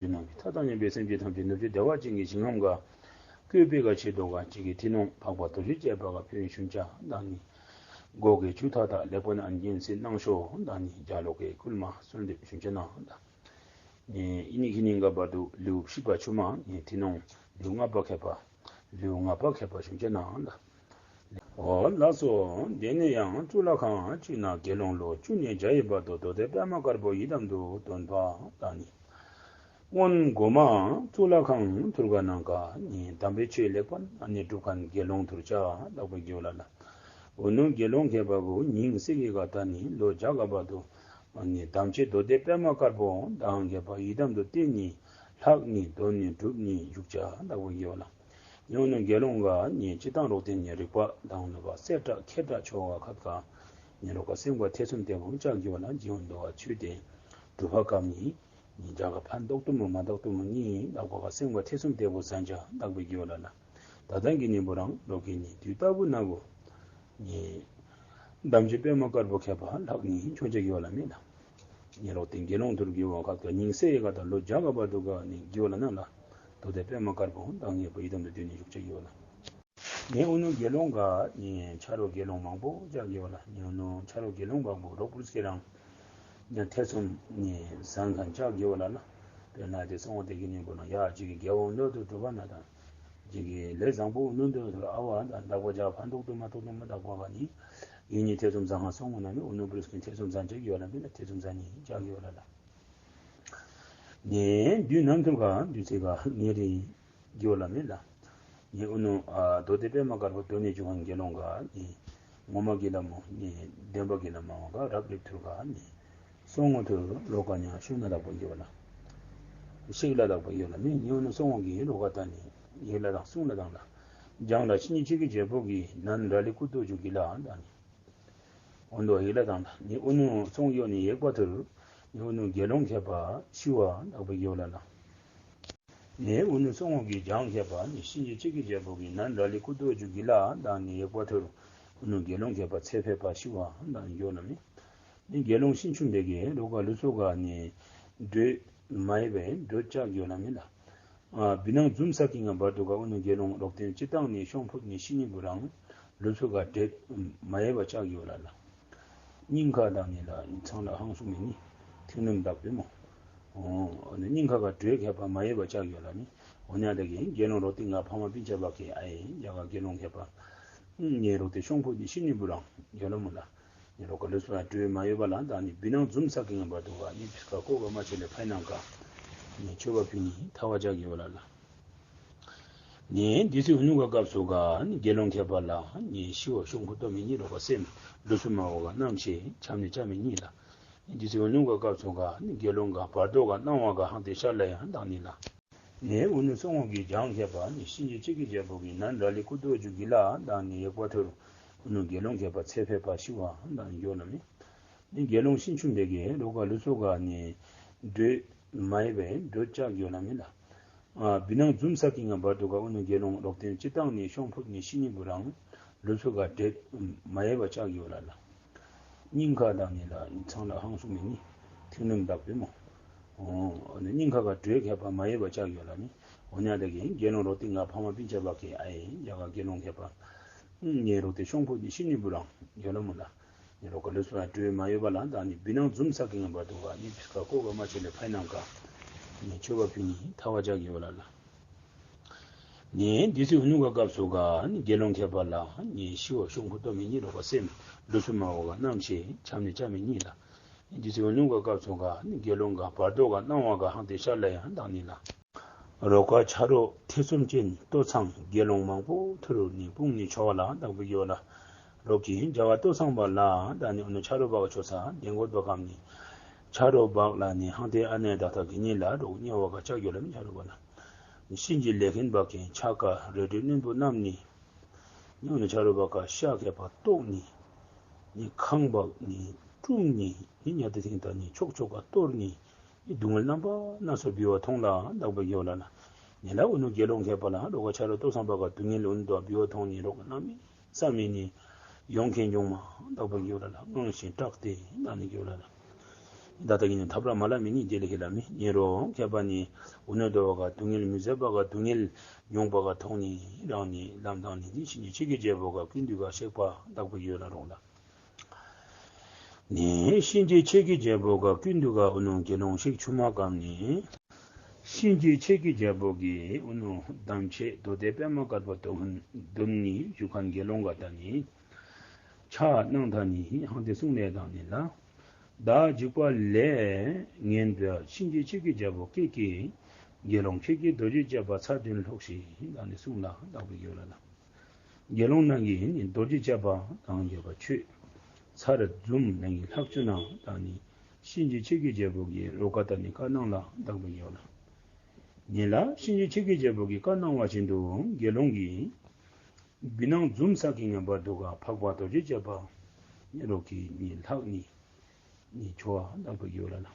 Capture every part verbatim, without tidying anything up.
ནང་གི་མཐའ་དང་མཉམ་པའི་སེམས་ཅན་ཐམས་ཅད་ནུབ་ཕྱོགས་བདེ་བ་ཅན་གྱི་ཞིང་ཁམས་ག་བཀོད་པའི་ག་ཆེད་དུ་ག་ཅིག་གི་ཐི་ནོང་འཕགས་པ་རྡོ་རྗེ་བཅས་པ་ག་ཕན་ཡོན་ཞུན་ཆ་དང་ནི། སྒོ་གི་ཆུ་ཐག་དང་ལེགས་པར་གནང་སྙན་གསན་གནང་ཤོག་དང་ནི། རྒྱ་ལོ་གི་སྐུལ་མ་གསོལ་འདེབས་ཞུན་ཆ་གནང་དང་། ཨེ་ཨི་ནི་ཁི་ནི་ག་བར་དུ་ལེའུ་བཞི་པ་ཆུ་མ་ནི་ཐི་ནོང་ལེའུ་ལྔ་པ་མཁས་པ། ལེའུ་ལྔ་པ་མཁས་པ་ཞུན་ཆ་གནང་དང་། འོ་ལགས་སོ། དེ་ནས་ཡང་གཙུག་ལག་ཁང་གཅིག་ན་དགེ་སློང་ལོ་བཅུ་ནས་བརྒྱ་ཡི་བར་དུ་མདོ་སྡེ་པདྨ་དཀར་པོ་ཡི་དམ་དུ་འདོན་པ་དང་ནི། སྔོན་གོང་མ་གཙུག་ལག་ཁང་ཐུར་ག་ནང་ག་ནི་དམ་པའི་ཆོས་ལེགས་པར་ཨ་ནི་སྒྲུབ་མཁན་དགེ་སློང་ཐུར་ཆ་དག་པའི་དགེ་བ་ལ་ལ། འོ་ནུ་དགེ་སློང་མཁས་པ་གུ་ཉིང་སྲིད་ཀྱི་ག་ད་ནི་ལོ་བརྒྱ་ག་བར་དུ་ཨ་ནི་དམ་ཆོས་མདོ་སྡེ་པདྨ་དཀར་པོ་དང་མཁས་པ་ཡི་དམ་དུ་བསྟེན་ནི་ལྷག་ནི་འདོན་ནི་སྒྲུབ་ནི་བཞུགས་ཆ་དག་པའི་དགེ་བ་ལ། ཉོ་ནུ་དགེ་སློང་ག་ནི་སྤྱིར་བཏང་རོགས་དེ་ནི་རིག་པ་དང་ནུ་བ་གསལ་དྲགས་མཁས་དྲགས་ཆོ་ག་ཁད་ག་ནི་རོགས་ག་སེམས་ག་ཐེ་ཚོམ་དེ་བུ་ཅག་གི་བ་ལ་འཇིག་འོང་དོ་བ་ཆོས་དེ་སྒྲུབ་པ་སྐབས་ནི་ནི་ཇག་ག་ཕན་ཐོགས་ཏོ་མོ་མ་ཐོགས་ཏོ་མོ་ནི་དག་པ་ག་སེམས་ག་ཐེ་ཚོམ་དེ་བུ་ཟན་ཆ་དག་པའི་དགེ་བ་ལ་ལ། ད་ལྟ་གི་ནི་བུ་རང་རོགས་ཀྱི་ནི་དུས་ལྟ་བུ་ན་གོ་ནི་དམ་ཆོས་པདྨ་དཀར་པོ་མཁས་པ་ལྷག་ནི་ཆོ་ཆ་གི་བ་ལ་མེད་ལ། ཉེ་རོགས་དེ་དགེ་སློང་ཐུར་གི་བ་ཁ་ཏ་ཉིང་སེ་ཡི་ག་ད་ལོ་བརྒྱ་ག་བར་དུ་ག་ནི་གི་བ་ལ་ན་ལ། མདོ་སྡེ་པདྨ་དཀར་པོ་དང་མཁས་པ་ཡི་དམ་དུ་བསྟེན་ནི་བཞུགས་ཆ་གི་བ་ལ། ནི་འུ་ནུ་དགེ་སློང་ག་ནི་ཆ་རོགས་དགེ་སློང་མང་པོ་ཅག་གི་བ་ལ། ནི་འུ་ནུ་ཆ་རོགས་དགེ་སློང་མང་པོ་རོགས་པུ་རིས་ཀྱི་རང་ནི་ཐེ་ཚོམ་ནི་ཟན་མཁན་ཅག་གི་བ་ལ་ལ། དཔེར་ན་དེ་སོང་བ་དེ་གི་ནི་བུ་ན་ཡ་ཅིག་གི་དགེ་བ་འོ་ནོ་དུ་གྲུབ་པ་ན་དང་། ཅིག་གི་ལས་བཟང་པོ་འོ་ནོ་དུ་ཨ་བ་དང་དག་པ་ཅག་ཕན་ཐོགས་ཏོ་མ་ཐོགས་ཏོ་མ་དག་པ་ག་ནི། ཡིད་གཉིས་ཐེ་ཚོམ་ཟ་ཧང་སོང་ངོ་ན་མི་འུ་ནུ་པུ་རིས་ཀྱི་ཐེ་ཚོམ་ཟ་ཅིག་གི་བ་ལ་མི་ན་ཐེ་ཚོམ་ཟ་ནི་ཅག་གི་བ་ལ་ལ། ནི་དུས་ནམ་ཐུར་ག་དུས་ཚེ་ག་ནི་རིང་གི་བ་ལ་མི་ལ། ནི་འུ་ནུ་ཨ་མདོ་སྡེ་པདྨ་དཀར་པོ་འདོན་ནི་བཅུག་མཁན་དགེ་སློང་ག་ནི་ངོ་མ་གི་ལ་མོ་ནི་བདེན་པ་གི་ལ་མ་བ་ག་རབ་རིབ་ཐུར་ག་ནི་སོང་ངོ་ཐུར་ལོ་ག་ཉ་ཤུ་ན་དག་པ་གི་བ་ལ། ཤིག་ལ་དག་པ་གི་བ་ལ་ནི་ནི་འུ་ནུ་སོང་ངོ་གི་ལོ་ག་ད་ནི་ཡིག་ལ་དང་གསུང་ལ་དང་ལ། ལྗང་ལ་ཕྱི་ཉིན་གཅིག་གི་རྒྱལ་པོ་གི་ནན་ར་ལི་ཀུ་ཏོ་ཇུ་གི་ལ་དང་ནི། འོ་དོ་ཡིག་ལ་དང་ལ་ནི་འུ་ནུ་སོང་ཡོ་ནི་ཡེག་པ་ཐུར་ནི་འུ་ནུ་དགེ་སློང་མཁས་པ་ཤི་བ་དག་པའི་དགེ་བ་ལ་ལ། ནི་འུ་ནུ་སོང་ངོ་གི་ལྗང་མཁས་པ་ནི་ཕྱི་ཉིན་གཅིག་གི་རྒྱལ་པོ་གི་ནན་ར་ལི་ཀུ་ཏོ་ཇུ་གི་ལ་དང་ནི་ཡེག་པ་ཐུར་འུ་ནུ་དགེ་སློང་མཁས་པ་ཚེ་འཕོས་པ་ཤི་བ་དང་དགེ་བ་ལ་མི། ནི་དགེ་སློང་ཤིན་ཆུན་དེ་གི་རོགས་ག་ལུ་སོ་ག་ནི་འགྲོས་མ་ཡེ་བའི་འགྲོས་ཅག་གི་བ་ལ་མི་ལ། ཨ་བི་ནང་འཛུམ་ས་ཀི་ང་བར་དུ་ག་འུ་ནུ་དགེ་སློང་རོགས་དེ་ཅི་ཏང་ནི་ཤོང་ཕུད་ནི་ཤི་ནི་བུ་རང་ལུ་སོ་ག་འགྲོས་མ་ཡེ་བ་ཅག་གི་བ་ལ་ལ། སྙིང་ཁ་དང་ནི་ལ་ཚང་ལ་ཧང་སུ་མི་ནི་ཐིང་ནུམ་དག་པའི་མོ། འོ་ནི་སྙིང་ཁ་ག་འགྲོས་མཁས་པ་མ་ཡེ་བ་ཅག་གི་བ་ལ་མི། འོ་ནི་ཨ་དེ་གི་དགེ་སློང་རོགས་དེ་ང་ཕ་མ་པིན་ཆ་བ་ཀི་ཨ་ཡེ་ཡ་ག་དགེ་སློང་མཁས་པ། ཨུམ་ངེ་རོགས་དེ་ཤོང་ཕུད་ནི་ཤི་ནི་བུ་རང་དགེ་སློང་མོ་ལ། ནི་རོགས་ག་ལུ་སོ་ཡ་འགྲོས་མ་ཡེ་བ་ལ་དང་ནི་བི་ནང་འཛུམ་ས་ཀི་ང་བར་དུ་ག་ནི་ཕིས་ཀ་ཀོ་ག་མ་ཆེ་ལེ་ཕའི་ནང་ག་ནི་མཆོད་པ་ཕུལ་ནི་ཐ་བ་ཅག་གི་བ་ལ་ལ། ནི་དུས་ཚོད་འུ་ནུ་ག་སྐབས་སུ་ག་ནི་དགེ་སློང་མཁས་པ་ལ་ནི་ཤི་བ་ཤོང་ཕུད་ཏོ་མི་ནི་རོགས་ག་སེམས་ལུ་སུ་མ་བ་ག་སྣང་ཆེ་ཆམ་ནི་ཆམ་མི་ནི་ལ། ནི་དུས་ཚོད་འུ་ནུ་ག་སྐབས་སུ་ག་ནི་དགེ་སློང་ག་བར་དོ་ག་སྣང་བ་ག་ཧང་ཏེ་ཤར་ལ་ཡང་དང་ནི་ལ། ནི་འུ་ནུ་སོང་ངོ་གི་ལྗང་མཁས་པ་ནི་ཤིན་ཅི་གཅིག་གི་རྒྱལ་པོ་གི་ནན་ར་ལི་ཀུ་ཏོ་ཇུ་གི་ལ་དང་ནི་ཡེག་པ་ཐུར་འུ་ནུ་དགེ་སློང་མཁས་པ་ཚེ་འཕོས་པ་ཤི་བ་དང་ཡོ་ལ་མི། ནི་དགེ་སློང་ཤིན་ཆུན་དེ་གི་རོགས་ག་ལུ་སོ་ག་ནི་འགྲོས་མ་ཡེ་བའི་འགྲོས་ཅག་ཡོ་ལ་མི་ལ། ཨ་བི་ནང་འཛུམ་ས་ཀི་ང་བར་དུ་ག་འུ་ནུ་དགེ་སློང་རོགས་དེ་ཅི་ཏང་ནི་ཤོང་ཕུད་ནི་ཤི་ནི་བུ་རང་ལུ་སོ་ག་འགྲོས་མ་ཡེ་བ་ཅག་ཡོ་ལ་ལ། སྙིང་ཁ་དང་ནི་ལ་ཚང་ལ་ཧང་སུ་མི་ནི་ཐིང་ནུམ་དག་པའི་མོ། འོ་ནི་སྙིང་ཁ་ག་འགྲོས་མཁས་པ་མ་ཡེ་བ་ཅག་ཡོ་ལ་མི། འོ་ནི་ཨ་དེ་གི་དགེ་སློང་རོགས་དེ་ང་ཕ་མ་པིན་ཆ་བ་ཀི་ཨ་ཡེ་ཡ་ག་དགེ་སློང་མཁས་པ། ངེ་རོགས་དེ་ཤོང་ཕུད་ནི་ཤི་ནི་བུ་རང་ཡོ་ལ་མོ་ལ། ནི་རོགས་ག་ལུ་སོ་ཡ་འགྲོས་མ་ཡེ་བ་ལ་དང་ནི་བི་ནང་འཛུམ་ས་ཀི་ང་བར་དུ་ག་ནི་ཕིས་ཀ་ཀོ་ག་མ་ཆེ་ལེ་ཕའི་ནང་ག་ནི་མཆོད་པ་ཕུལ་ནི་ཐ་བ་ཅག་ཡོ་ལ་ལ། ནི་དུས་ཚོད་འུ་ནུ་ག་སྐབས་སུ་ག་ནི་དགེ་སློང་མཁས་པ་ལ་ནི་ཤི་བ་ཤོང་ཕུད་ཏོ་མི་ནི་རོགས་ག་སེམས་ལུ་སུ་མ་བ་ག་སྣང་ཆེ་ཆམ་ནི་ཆམ་མི་ནི་ལ། ནི་དུས་ཚོད་འུ་ནུ་ག་སྐབས་སུ་ག་ནི་དགེ་སློང་ག་བར་དོ་ག་སྣང་བ་ག་ཧང་ཏེ་ཤར་ལ་ཡང་དང་ནི་ལ། རོགས་ག་ཆ་རོགས་ཐེ་ཚོམ་ཅན་ལྟོ་ཚང་དགེ་སློང་མང་པོ་ཐུར་ནི་སྤུངས་ནི་ཆོ་བ་ལ་དག་པའི་དགེ་བ་ལ། རོགས་ཀྱི་རྒྱ་ག་ལྟོ་ཚང་པ་ལ་དང་ནི་འུ་ནུ་ཆ་རོགས་བག་ཆོ་ས་དེ་འགོད་པ་གམ་ནི། ཆ་རོགས་བག་ལ་ནི་ཧང་ཏེ་ཨ་ནེ་དག་ཐག་གི་ནི་ལ་རོགས་ཉེ་བ་ག་ཅག་གི་ལ་མི་ཆ་རོགས་བག་ལ། ནི་གཤིན་རྗེ་ལས་མཁན་བག་གི་ཆ་ག་རལ་གྲི་རྣོན་པོ་བསྣམས་ནི། ནི་འུ་ནུ་ཆ་རོགས་བག་ག་ཤ་གས་པ་བཏོག་ནི། ནི་ཁང་བག་ནི་དཀྲུགས་ནི། ནི་ཉ་ཏི་ཐིང་ད་ནི་ཆོག་ཆོག་ག་གཏོར་ནི། ནི་སྡུག་བསྔལ་རྣམ་པ་སྣ་ཚོགས་འབུལ་བ་ཐོང་ལ་དག་པའི་དགེ་བ་ལ་ལ། ནི་ལ་འུ་ནུ་དགེ་སློང་མཁས་པ་ལ་རོགས་ག་ཆ་རོགས་ལྟོ་ཚང་པ་ག་སྡུག་བསྔལ་འུ་ནུ་དོ་འབུལ་བ་ཐོང་ནི་རོགས་ག་གནམ་མེད་ས་མེད་ནི་ཡོང་མཁན་འབྱུང་མ་དག་པའི་དགེ་བ་ལ་ལ། དངངས་ཤིང་སྐྲག་སྟེ་ན་ནི་དགེ་བ་ལ་ལ། ད་ལྟ་གི་ནི་ཐབས་ར་མ་ལ་མི་ནི་དེ་ལས་ཁེ་ལ་མི་ཉེ་རོ་མཁས་པ་ནི་འུ་ནོ་དོ་བ་ག་སྡུག་བསྔལ་མི་བཟད་པ་ག་སྡུག་བསྔལ་མྱོང་པ་ག་མཐོང་ནི་རང་ནི་ལམ་དང་ནི་ནི་གཤིན་རྗེ་ཆོས་ཀྱི་རྒྱལ་པོ་ག་ཀུན་འདུས་ག་གཤེགས་པ་དག་པའི་ཡུལ་ལ་རོགས་ལ། ནི་གཤིན་རྗེ་ཆོས་ཀྱི་རྒྱལ་པོ་ག་ཀུན་འདུས་ག་འུ་ནོ་དགེ་སློང་གཤེགས་ཆུང་མ་གམ་ནི། གཤིན་རྗེ་ཆོས་ཀྱི་རྒྱལ་པོ་གིས་འུ་ནོ་དམ་ཆོས་མདོ་སྡེ་པདྨ་དཀར་པོ་དོན་བདུན་ནི་བཞུགས་མཁན་དགེ་སློང་ག་ད་ནི་ཕྱག་གནང་ད་ནི་ཧང་ཏེ་གསུང་ལས་དང་ནི་ལ། བདག་འཇིགས་པ་ལས་ངན་པ་གཤིན་རྗེ་ཆོས་ཀྱི་རྒྱལ་པོ་ཀྱེ་ཀྱེ། དགེ་སློང་ཁྱེད་ཀྱིས་རྡོ་རྗེ་རྒྱབ་པ་ཚར་བདུན་ལྷོགས་ཤིག་ད་ནི་གསུང་ལ་དག་པའི་ཡུལ་ལ་ལ། དགེ་སློང་རྣམས་ཀྱིས་ནི་རྡོ་རྗེ་རྒྱབ་པ་དང་རྒྱབ་པ་ཆོས་ཚར་བཟུམ་ནང་གི་ལྷག་ཆུ་ནང་ད་ནི་གཤིན་རྗེ་ཆོས་ཀྱི་རྒྱལ་པོ་གི་རོ་ཀ་ད་ནི་བཀའ་གནང་ལ་དག་པའི་ཡུལ་ལ། ཉེ་ལ་གཤིན་རྗེ་ཆོས་ཀྱི་རྒྱལ་པོ་གི་བཀའ་གནང་བ་བཞིན་དུ་དགེ་སློང་གིས་བི་ནང་འཛུམ་ས་གི་ངན་པ་དུ་ག་འཕགས་པ་རྡོ་རྗེ་རྒྱབ་པ་ནི་རོ་ཀི་ནི་ལྷག་ནི་ནི་ཆོ་བ་དག་པའི་ཡུལ་ལ་ལ།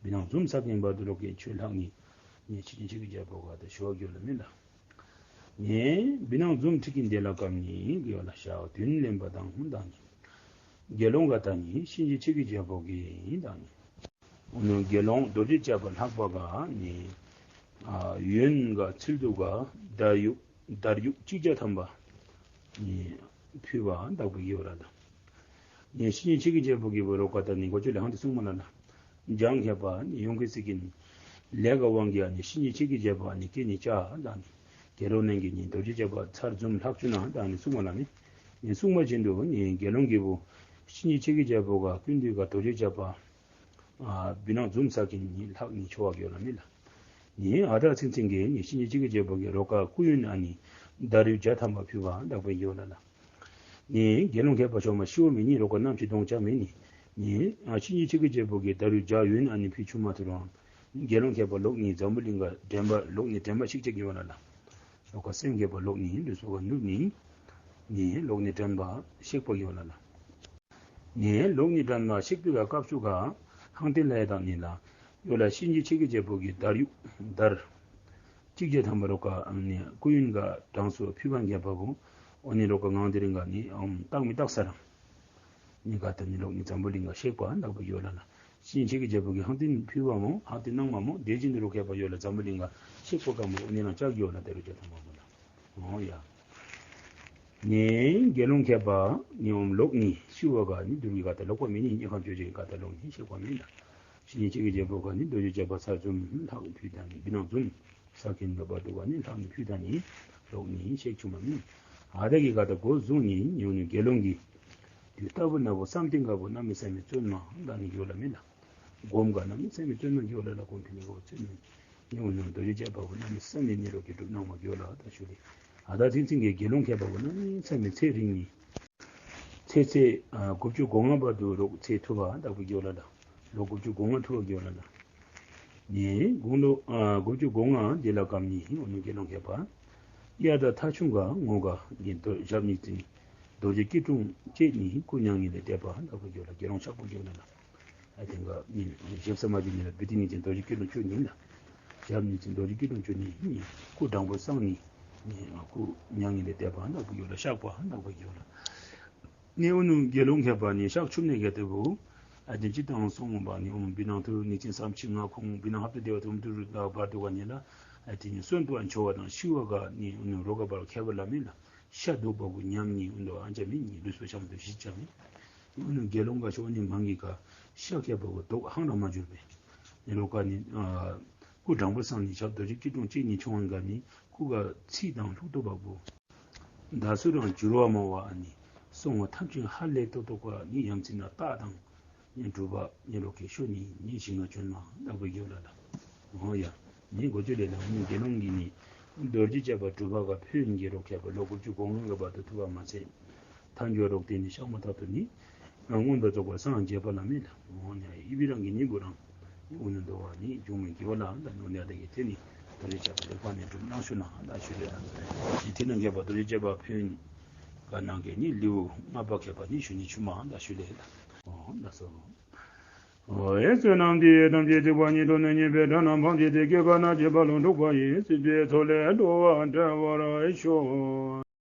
བི་ནང་འཛུམ་ས་གི་ངན་པ་དུ་རོ་ཀི་ཆོས་ལྷག་ནི་ནི་གཤིན་རྗེ་ཆོས་ཀྱི་རྒྱལ་པོ་ག་ད་ཆོ་བ་ཡུལ་ལ་མིན་ལ། ནི་བི་ནང་འཛུམ་ཁྲི་ཀིན་དེ་ལ་ཀམ་ནི་ཡུལ་ལ་ཞག་བདུན་ལེན་པ་དང་ཧུན་དང་ནི། དགེ་སློང་ག་ད་ནི་གཤིན་རྗེ་ཆོས་ཀྱི་རྒྱལ་པོ་གི་དང་ནི། འོ་ན་དགེ་སློང་རྡོ་རྗེ་རྒྱབ་པ་ལྷག་པ་ག་ནི་ཨ་ཡོན་ག་ཚུལ་དུ་ག་དར་ཡུག་དར་ཡུག་གཅིག་བརྒྱ་ཐམ་པ་ནི་ཕུལ་བ་དག་པའི་ཡུལ་ལ་ལ། ནི་གཤིན་རྗེ་ཆོས་ཀྱི་རྒྱལ་པོ་གི་བུ་རོ་ཀ་ད་ནི་གོ་ཆོད་ལས་ཧང་ཏེ་གསུང་མ་ལ་ལ། འཇང་མཁས་པ་ནི་ཡོངས་ཀྱི་ཚིག་གིས་ནི་ལས་ཀ་དབང་གིས་ནི་གཤིན་རྗེ་ཆོས་ཀྱི་རྒྱལ་པོ་ནི་སྐྱེ་ནི་ཅ་ད་ནི་དགེ་སློང་ནང་གི་ནི་རྡོ་རྗེ་རྒྱབ་པ་ཚར་བཟུམ་ལྷག་ཆུ་ནང་ད་ནི་གསུང་མ་ལ་ནི་ནི་གསུང་མ་བཞིན་དུ་ནི་དགེ་སློང་གི་བུ་གཤིན་རྗེ་ཆོས་ཀྱི་རྒྱལ་པོ་ག་ཀུན་འདུས་ག་རྡོ་རྗེ་རྒྱབ་པ་ཨ་བི་ནང་འཛུམ་ས་གི་ནི་ལྷག་ནི་ཆོ་བ་གི་ཡོད་ལ་མིན་ལ། ནི་ཨ་ད་ཚིང་ཚིང་གི་ནི་གཤིན་རྗེ་ཆོས་ཀྱི་རྒྱལ་པོ་གི་རོ་ཀ་སྐུ་ཡོན་ཨ་ནི་དར་ཡུག་བརྒྱ་ཐམ་པ་ཕུལ་བ་དག་པའི་ཡུལ་ལ་ལ། ནི་དགེ་སློང་མཁས་པ་ཤོ་མ་ཤིཝ་མི་ནི་རོ་ཀ་ནམ་ཅི་གཏོང་ཅ་མི་ནི། ནི་ཨ་གཤིན་རྗེ་ཆོས་ཀྱི་རྒྱལ་པོ་གི་དར་ཡུག་བརྒྱ་ཡོན་ཨ་ནི་ཕུལ་ཆུ་མ་ཐུ་རང་། དགེ་སློང་མཁས་པ་ལོག་ནི་འཛམ་བུ་གླིང་ག་དྲན་པ་ལོག་ནི་དྲན་པ་ཤིག་ཅིག་ཡོད་ལ་ལ། རོ་ཀ་སེམས་མཁས་པ་ལོག་ནི་ལུས་སོ་ག་ནུབ་ནི། ནི་ལོག་ནི་དྲན་པ་ཤེག་པ་ཡོད་ལ་ལ། ནི་ལོག་ནི་དྲན་པ་ཤེག་པའི་ག་སྐབས་སུ་ག་ཧང་ཏེ་ལ་ཡ་དང་ནི་ལ། ཡོད་ལ་གཤིན་རྗེ་ཆོས་ཀྱི་རྒྱལ་པོ་གི་དར་ཡུག་དར་གཅིག་བརྒྱ་ཐམ་པ་རོ་ཀ་ཨམ་ནི་སྐུ་ཡོན་ག་གྲངས་སུ་ཕུལ་བ་མཁས་པ་བུ། འོ་ནི་རོ་ཀ་ངང་དེ་རིང་ག་ནི་ཨམ་བཏགས་མི་བཏགས་ས་རང་། ནི་ག་ད་ནི་ལོག་ནི་འཛམ་བུ་གླིང་ག་ཤེག་པ་དག་པའི་ཡུལ་ལ་ལ། གཤིན་རྗེ་ཆོས་ཀྱི་རྒྱལ་པོ་གི་ཧང་ཏེ་ཕུལ་བ་མོ་ཧང་ཏེ་གནང་མ་མོ་དེ་བཞིན་དུ་རོ་མཁས་པ་ཡོད་ལ་འཛམ་བུ་གླིང་ག་ཤེག་པ་ག་མོ་འོ་ནི་རང་ཅག་ཡོད་ལ་དེ་རུ་བརྒྱ་ཐམ་པ་མོ་ལ། འོ་ཡ། ནི་དགེ་སློང་མཁས་པ་ནི་ཨོམ་ལོག་ནི་ཤི་བ་ག་ནི་དུར་གི་ག་ད་ལོག་པ་མི་ནི་ཉེ་ཁམས་ཆོས་ཅན་ག་ད་ལོག་ནི་ཤེག་པ་མིན་ལ། གཤིན་རྗེ་ཆོས་ཀྱི་རྒྱལ་པོ་ག་ནི་རྡོ་རྗེ་རྒྱབ་པ་ཚར་བཟུམ་ལྷག་ཕུལ་ད་ནི་བི་ནང་འཛུམ་ས་གི་ནི་བ་དུ་ག་ནི་ལྷག་ནི་ཕུལ་ད་ནི་ལོག་ནི་ཤེག་ཆུ་མ་མིན། ཨ་ད་གི་ག་ད་གོ་བཟུང་ནི་ཉུང་ནི་དགེ་སློང་གི་དུས་ལྟ་བུ་ན་བུ་བསམ་གཏན་ག་བུ་གནམ་མེད་ས་མེད་བརྩོན་མ་ད་ནི་ཡོད་ལ་མིན་ལ། སྒོམ་ག་གནམ་མེད་ས་མེད་བརྩོན་མ་གི་ཡོད་ལ་ལ་སྒོམ་ཕི་ནི་ག་བུ་བརྩོན་མ། ཉུང་ནི་རྡོ་རྗེ་རྒྱབ་པ་བུ་གནམ་མེད་ས་མེད་ནི་རོ་གི་སྒྲུབ་གནང་མ་གི་ཡོད་ལ་ད་ཞུ་ལེ། ཨ་ད་ཚིང་ཚིང་གི་དགེ་སློང་མཁས་པ་བུ་གནམ་མེད་ས་མེད་ཚེ་རིང་ནི། ཚེ་ཚེ་ཨ་དགུ་བཅུ་གོ་ལྔ་བར་དུ་རོགས་ཚེ་ཐུབ་པ་དག་པའི་རྒྱུ་ལ་ལ། ལོ་དགུ་བཅུ་གོ་ལྔ་ཐུབ་པའི་རྒྱུ་ལ་ལ། ནི་དགུང་ལོ་ཨ་དགུ་བཅུ་གོ་ལྔ་དེ་ལ་སྐབས་ནི་འོ་ནི་དགེ་སློང་མཁས་པ། གཡའ་དང་ཐ་ཆུང་ག་ངོ་ག་ནི་རྡོ་ཞབས་གཉིས་བཙུན། རྡོ་རྗེ་སྐྱིལ་ཀྲུང་བཅས་ནི་སྐུ་མྱ་ངན་ལས་འདས་པ་དག་པའི་རྒྱུ་ལ་དགེ་སློང་ཆགས་པའི་རྒྱུ་ལ་ལ། ཨ་དེ་ག་ནི་ཞབས་ས་མ་བྱིན་ནི་ལ་བི་ཏི་ནི་ཅན་རྡོ་རྗེ་སྐྱིལ་ཀྲུང་བཅུ་ནི་ལ། ཞབས་ནི་ཅན་རྡོ་རྗེ་སྐྱིལ་ཀྲུང་བཅུ་ནི་ནི་སྐུ་དྲང་པོར་སངས་ནི་ནི་སྐུ་མྱ་ངན་ལས་འདས་པ་ནག་པོ་ཡོད་ལ་བཤགས་པ་ནག་པོ་ཡོད་ལ། ནི་འུ་ནུ་དགེ་སློང་མཁས་པ་ནི་བཤགས་ཆུབ་ནི་ག་དེ་བུ། ཨ་དེ་ཅི་དང་སོང་བ་ནི་འུ་བི་ནང་དུ་ནི་ཅན་བསམ་ཆི་ང་ཁོང་བི་ནང་ཧབ་ཏུ་བདེ་བ་དུམ་དུ་རུ་ལ་བར་དུ་བ་ནི་ལ། ཨ་དེ་ནི་གསོན་དུ་ཨ་འཆོ་བ་དང་ཤི་བ་ག་ནི་འུ་ནུ་རོ་ག་བར་ཁྱད་པར་ལ་མིན་ལ། ཤ་དོག་པ་གུ་ཉམས་ནི་འུ་ནུ་ཨ་ཅ་མིན་ནི་ལུས་པོ་ཤམ་དུ་ཞི་ཅ་མིན། འུ་ནུ་དགེ་སློང་ག་ཤོ་ནི་མང་གི་ག་ཤ་ཁྱད་པ་གུ་དོག་ཧང་ར་མ་འགྱུར་བས། ནི་རོ་ག་ནི་ཨ་སྐུ་དྲང་པོ་སངས་ནི་ཞབས་རྡོ་རྗེ་སྐྱིལ་ཀྲུང་བཅས་ནི་ཆུང་བ་ག་ནི་སྐུ་ག་ཚིག་དང་ལྷུག་ཏུ་བ་གུ། ད་སུ་རང་འགྱུར་བ་མ་བ་ཨ་ནི་སོང་བ་ཐམས་ཅད་ཧ་ལས་ཏོག་ཏོ་ག་ནི་ཡམ་ཚིག་ན་རྟགས་དང་ནི་གྲུབ་པ་ནི་རོ་གེ་ཤོ་ནི་ནི་ཞིང་ན་བྱོན་མ་དག་པའི་རྒྱུ་ལ་ལ། འོ་ཡ། ནི་གོ་ཅུ་ལས་ལ་ནི་དགེ་སློང་གི་ནི་རྡོ་རྗེ་རྒྱབ་པ་གྲུབ་པ་ག་ཕུལ་ཡིན་གྱི་རོ་ཁྱད་པ་ལོ་དགུ་བཅུ་གོ་ལྔ་ག་བར་དུ་ཐུབ་པ་མ་ཚད། ཐལ་འགྱུར་རོག་དེ་ནི་བཤགས་མ་ཐག་ཏུ་ནི། རང་མངོན་པར་རྫོགས་པར་སངས་རྒྱས་པ་ལ་མེད་ལ། འོ་ནི་ཨི་བི་རང་གི་ནི་གུ་རང་། འུ་ནུ་འདོ་བ་ནི་འབྱུང་མི་དགེ་བ་ལ་ད་ནོ་ནི་ཨ་ད་གི་དེ་ནི་རྡོ་རྗེ་རྒྱབ་པ་ལེགས་པ་ནི་སྒྲུབ་གནང་ཞུ་ན་ད་ཞུ་ལེ་ཡ། ནི་དེ་ནི་རྒྱབ་པ་རྡོ་རྗེ་རྒྱབ་པ་ཕུལ་ཡིན། ག་ནང་གི་ནི་ལེའུ་ལྔ་པ་མཁས་པ་ནི་ཞུ་ནི་ཆུ་མ་ད་ཞུ་ལེ་ད། འོ་ད་སོ། འོ་ཡེ་བསོད་ནམས་འདི་ཡིས་ཐམས་ཅད་གཟིགས་པ་ཉིད། ཐོབ་ནས་ཉེས་པའི་དགྲ་རྣམས་ཕམ་བྱས་ཏེ། སྐྱེ་རྒ་ན་འཆིའི་རྦ་ཀློང་འཁྲུགས་པ་ཡི། སྲིད་པའི་མཚོ་ལས་འགྲོ་བ་སྒྲོལ་བར་ཤོག།